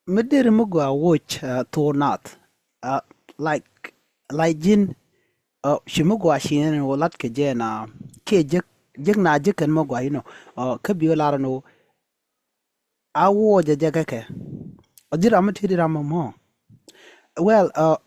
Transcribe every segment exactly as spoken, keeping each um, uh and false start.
mi deri mi gɔaa woc, uh, thor nath, uh, like, like ji̱n, uh, ci mi gɔaa ci nɛn wä lat kɛ jɛ na kiɛ jek, jek na jek kɛn mi gɔaa, you know, uh, kä bi wä lar ni wä a wuɔcɛ jɛ kɛ kɛ. A ji̱ ram mi ti di ram mɔ. Well, uh,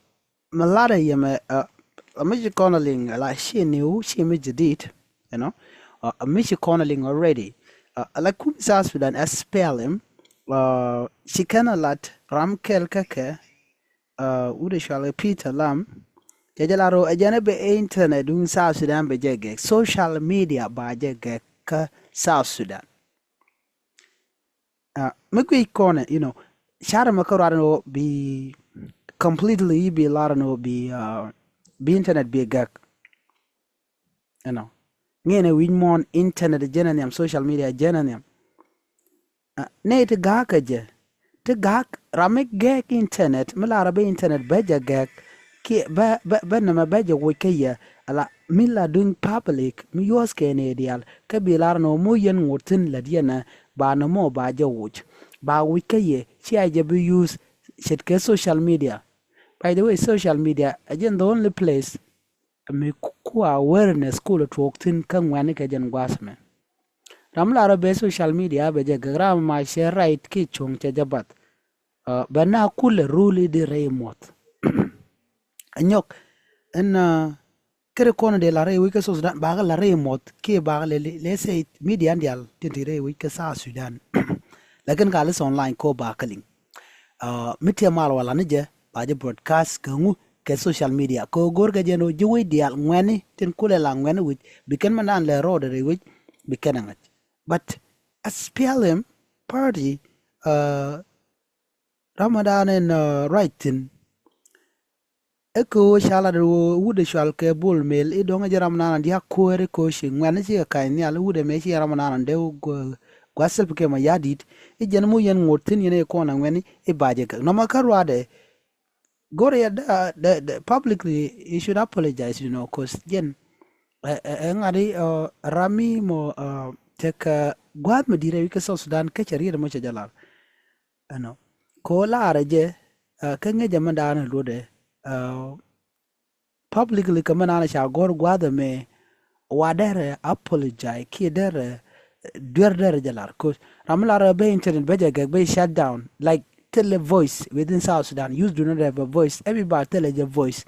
mi lar yɛ mɛ, uh, mi ci kɔn a liŋ la ci ni wu ci mi jadid, you know. Uh, mi ci kɔn a liŋ already. Uh, la kum South Sudan S P L M, uh, ci kɛn a lat ram kɛl kɛ kɛ, uh, wut ɛ cual kɛ Peter Lam. Cɛ jɛ lar ro ɛ jɛn ɛ bɛ internet duŋ South Sudan bɛ jɛ gɛk. Social media ba jɛ gɛk kä South Sudan. Uh, mi guic kɔnɛ, you know, carɛ mɛ kä ruar ni wä bi completely i̱ bi lar ni wä bi, uh, bi internet bi gak. You know, ŋiɛnɛ wi̱c muɔ̱ɔ̱n internet jɛn a nhiam, social media jɛn a nhiam. Uh, nɛ ti ga̱a̱k kɛ jɛ, ti ga̱a̱k ram mi gɛɛk internet, mi lar a bɛ internet bɛ jɛ gɛɛk, kiɛ bɛ, bɛ, bɛ nɛmɛ bɛ jɛ woc kä yɛ, ala mi la duŋ public, mi yuɔ̱th kɛ ni diaal, kä bi lar ni wä moc yɛn ŋot thi̱n lät yɛn ɛ, ba nɔmɔ ba jɛ woc. Ba woc kä yɛ, cia jɛ bi use ce̱tkɛ social media. By the way, social media ɛ jɛn the only place mi ku, ku awareness kulɛ tuɔɔk thi̱n kä ŋuɛ̈ni kɛ jɛn gua̱a̱th mɛ. Ram lar ɔ bɛ social media bɛ jɛ gɛk, ram ma cɛ right ki cuɔ̱ŋ cɛ jɛ bath. Uh, bɛ na kulɛ rul i̱ di rɛy muɔth. Ɛ nyɔk ɛn, uh, kɛ ri kɔn dee la rɛy wec kä South Sudan, bakɛ la rɛy muɔth kiɛ bakɛ lɛ, lɛ, let's say, media diaal tin ti rɛy wec kä South Sudan. Lakin ka lis online ko bakɛ liŋ. Uh, mi tiɛ mal wala ni jɛ ba jɛ broadcast kɛ ŋu, kɛ social media. Kɛ go̱r kɛ jɛ ni wä ji̱ wec diaal ŋuɛ̈ni tin kulɛ la ŋuɛ̈ni wec, bi kɛn mɛ naan lɛ rɔɔdɛ rɛy wec, bi kɛn ɛ ŋa̱c. But S P L M party, uh, ram mɛ daan ɛn, uh, ruac thi̱n. Ɛ kɛ ɣöö ca lat ɣöö wut ɛ cual kɛ Bol Mel i̱ dɔ̱ŋ ɛ jɛ ram naan dia̱k kuäär i̱ kɛ ɣöö ci ŋuɛ̈ni cikɛ ka̱ny nhial i̱ wut ɛ mɛ ci ram naan dee gua̱th Salva Kiir Mayardit i̱ jɛn moc yɛn ŋot thi̱n yɛn i̱ kɔn a ŋuɛ̈ni i̱ ba jɛ gäk. Nɔmɔ kä ruaadɛ go̱r yɛ dee, dee, dee publicly you should apologize, you know, 'cause jɛn ɛ, ɛ, ɛ ŋa̱t i̱, uh, ram mi mɔ, uh, tekɛ gua̱a̱th mi di̱t ɛ wi̱c kä South Sudan kä cɛ riet mɔ cɛ jɛ lar. Ɛnɔ ko laarɛ jɛ, uh, kä ŋäcɛ mɛ daanɛ luɔtdɛ, uh, publicly kɛ mɛ naan ca gɔ̱r gua̱a̱th ɛmɛ wa derɛ apologize kiɛ derɛ, uh, duer derɛ jɛ lar. 'Cause ram mi lar bɛ internet bɛ jɛ gɛk bɛ shut down. Like, thilɛ voice within South Sudan. Youth do not have a voice. Everybody thilɛ jɛ voice.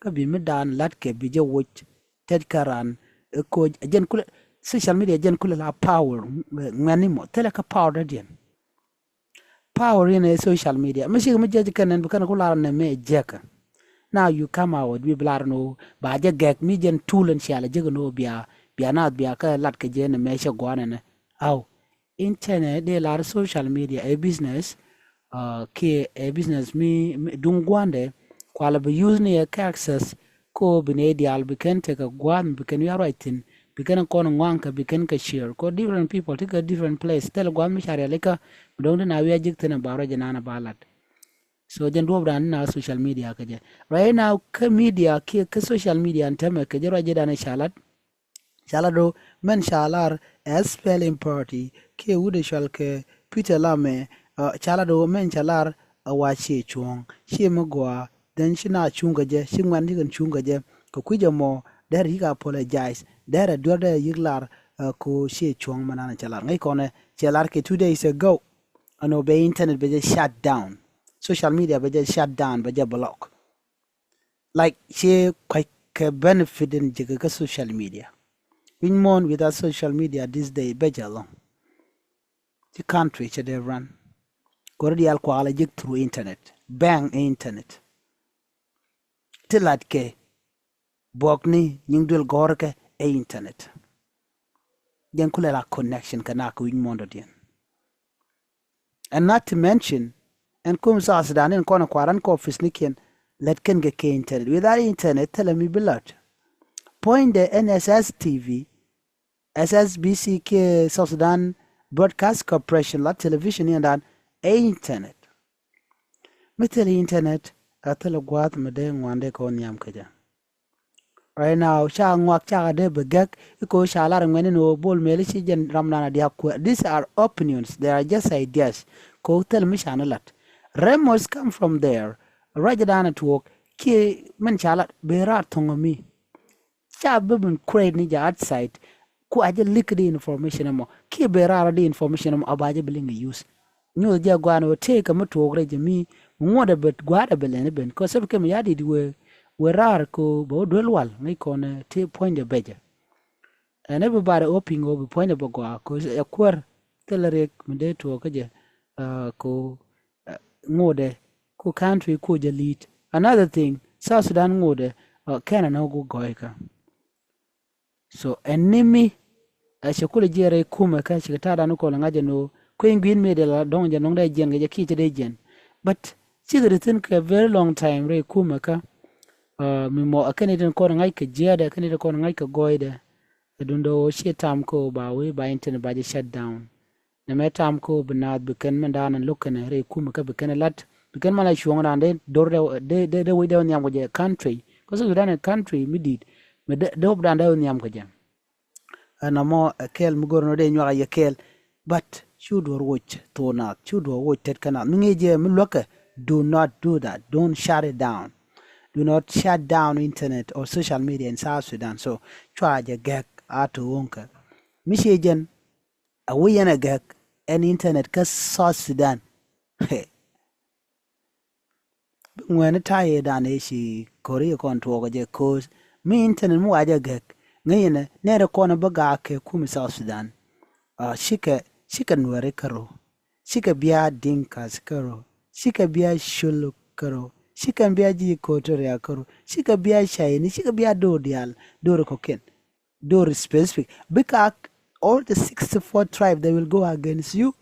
Kä bi mi daan lat kɛ bi jɛ woc. Tɛt kä ran, ɛ, koc, ɛ jɛn kulɛ, social media jɛn kulɛ la power, ŋuɛ̈ni mɔ, thilɛ kä power dädiɛn. Power in a social media. Mi cik mi jiɛc kɛn ɛn bi kɛn ku lar nɛ mɛ jiɛkä. Now you come out, bi bi lar ni wä, ba jɛ gɛk mi jɛn tool ɛn cialɛ jiɛk ni wä bia, bia naath bia kä lat kɛ jɛ nɛ mɛ cɛ gua̱n ɛnɛ. Aw, internet dee lar social media ɛ business, uh, kiɛ ɛ business mi, mi duŋ gua̱ndɛ, kualɛ bi use ni ɛ kɛ access, ko bi nɛ diaal bi kɛn tekɛ gua̱a̱th mi bi kɛn wi̱i̱ a ruac thi̱n, bi kɛn kɔn ŋɔaŋ kɛ bi kɛn kɛ share. Ko different people ti kɛ different place, thil gua̱a̱th mi ca rialikä, mi do̱ŋ ti na wi̱i̱ a ji̱k thi̱n ɛ ba ruac inan ɛ ba lat. So jɛn duɔ̱ɔ̱p dan ni na social media kɛ jɛ. Right now, kä media kiɛ kä social media ɛn tämɛ kɛ jɛ ruac jɛ dan ɛ ca lat. Ca lat ɣöö mɛn ca lar ɛ S P L M party kiɛ wut ɛ cɔal kɛ Peter Lam ɛ, uh, ca lat ɣöö mɛn ca lar ɛ wa ciɛ cuɔ̱ɔ̱ŋ, ciɛ mi gɔaa, then ci na cuŋ kɛ jɛ, ci ŋuɛ̈n ci kɛn cuŋ kɛ jɛ, kɛ kui̱c ɛmɔ derɛ yik apologize, derɛ duer derɛ yik lar, uh, kɛ ɣöö ciɛ cuɔ̱ɔ̱ŋ mɛn an ca lar. Ŋäc kɔnɛ cɛ lar kɛ two days ago ɛn ɣöö bɛ internet bɛ jɛ shut down, social media bɛ jɛ shut down, bɛ jɛ block. Like, ciɛ kuac kɛ benefit in ji̱ kɛ kä social media. Wi̱ny muɔ̱ɔ̱n without social media this day bɛ jɛ lɔ̱ŋ. Ci country cɛ dee run. Go̱r diaal kualɛ ji̱k through internet. Bank ɛ internet. Ti lat kɛ buɔk ni nyiŋ duël gɔ̱r kɛ ɛ internet. Jɛn kulɛ la connection kɛ nak wi̱ny muɔ̱ɔ̱n dɔ̱diɛn. And not to mention, ɛn kum South Sudan in kɔn kuaran kɛ office ni kiɛn, lät kɛn kɛ kɛ internet. Without internet, thilɛ mi bi lät. Puɔ̱nydɛ ɛn S S T V, S S B C kiɛ South Sudan Broadcast Corporation la television in dan ɛ internet. Mi thilɛ internet, a thilɛ gua̱a̱th mi dee ŋuandɛ kɛ wä nhiam kɛ jɛ. Right now, ca ŋuak cakɛ dee bi gɛk, iko ca lar ŋuɛni ni wä Bol Mel ci jɛn ram nan a diak kuɛ. These are opinions, they are just ideas. Ko thil mi ca ni lat. Rumors come from there. Ruacdan a tuɔɔk kiɛ min ca lat ben raar thoŋ mi. Ca bi bin create ni jɛ outside. Ku a jɛ leak di information ɛmɔ kiɛ ben raar di information ɛmɔ a ba jɛ bi liŋ use. Nyuth jɛ guan wä tëë kɛ mi tuɔɔk rɛy jɛ mi, mi ŋuɔ̱t ɛ bɛ gua̱a̱r ɛ bɛ lɛn ɛ ben kɛ sɛp kɛ mi ya dit wee, wee raar ko bɛ wä duel wal ŋäc kɔn tëë puɔ̱nydɛ bɛ jɛ. And everybody hoping wä bi puɔ̱nydɛ bɛ gɔaa ko ɛ kuäär thilɛ riɛk mi dee tuɔɔk kä jɛ. Ko ŋuɔ̱t ɛ ko country ko jɛ lead. Another thing, South Sudan ŋuɔ̱t ɛ kɛn ɛ nɔ gu gɔɔykä. So ɛn ni mi ɛ cɛ kulɛ jiɛn rɛy kumɛ kä cikɛ ta̱a̱ dan kɔl ŋa̱c jɛ ni ɣöö kueny gui̱n mi dee la dɔ̱ŋ jɛ nɔŋ dee jiɛn kɛ jɛ kiɛ cɛ dee jiɛn. But cikɛ ri thi̱n kɛ very long time rɛy kumɛ kä mi mɔ ɛ kɛn itin kɔn ŋa̱c kɛ jiɛɛdɛ kɛn itin kɔn ŋa̱c kɛ gɔɔydɛ. Ɛ duundɛ ɣöö ciɛ tam kä ɣöö ba wee ba internet ba jɛ shut down. Nɛ mɛ tam kä ɣöö bi naath bi kɛn mɛn daanɛ lo̱k kɛnɛ rɛy kumɛ kä bi kɛn ɛ lat bi kɛn mɛn la cuɔ̱ŋ raan dee dor dee dee wec dee wä nhiam kɛ jɛ country. Kä South Sudan ɛ country mi di̱i̱t mɛ dee wä dan dee wä nhiam kɛ jɛ. Ɛn amɔ ɛ kɛl mi go̱r nɔ dee nyuak a yɛ kɛl. But cu duɔr woc thok nath, cu duɔr woc tet kä nath mi ŋi̱i̱c jɛ mi luäkɛ. Do not do that. Don't shut it down. Do not shut down internet or social media in South Sudan. So cua jɛ gɛk a to ɣöŋkɛ mi ciɛ jɛn a wi̱c yɛn a gɛk ɛn internet kä South Sudan. Bi ŋuɛni ta̱yɛ dan ëë ci ko̱ri kɔn tuɔɔk jɛ ko̱o̱th mi internet mi wacɛ gɛk. Ŋäcnɛ nɛrɛ kɔn bi gaak kɛ kumi South Sudan. Cikɛ cikɛ nuɛri kärɔ. Cikɛ bia Dinkas kärɔ. Cikɛ bia Shuluk kärɔ. Cikɛ bia ji̱ Equatoria kärɔ. Cikɛ bia Chinese. Cikɛ bia do̱r diaal, do̱r kɔ̱kiɛn, do̱r specific. Bikɛ all the sixty-four tribe, they will go against you.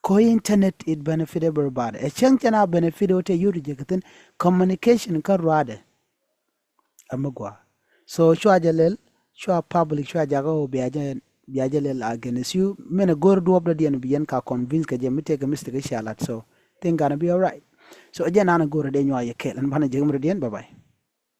Kɔ internet, it benefit everybody. Ɛ cäŋ cɛn a benefit wä tɛ yut jɛ kɛ thi̱n communication kä ruaadɛ. Ɛ mi gua. So cua jɛ lɛl, cua public, cua jakä wä bia jɛ bia jɛ lɛl against you. Min ɛ go̱r duɔp dɔ̱diɛn bi yɛn ka convince kɛ jɛ mi tëëkɛ mistake cia lat. So thing gonna be alright. So jɛ nan ɛ go̱r dee nyuak yɛ kɛl ɛn banɛ jɛ mi dɔ̱diɛn. Bye bye.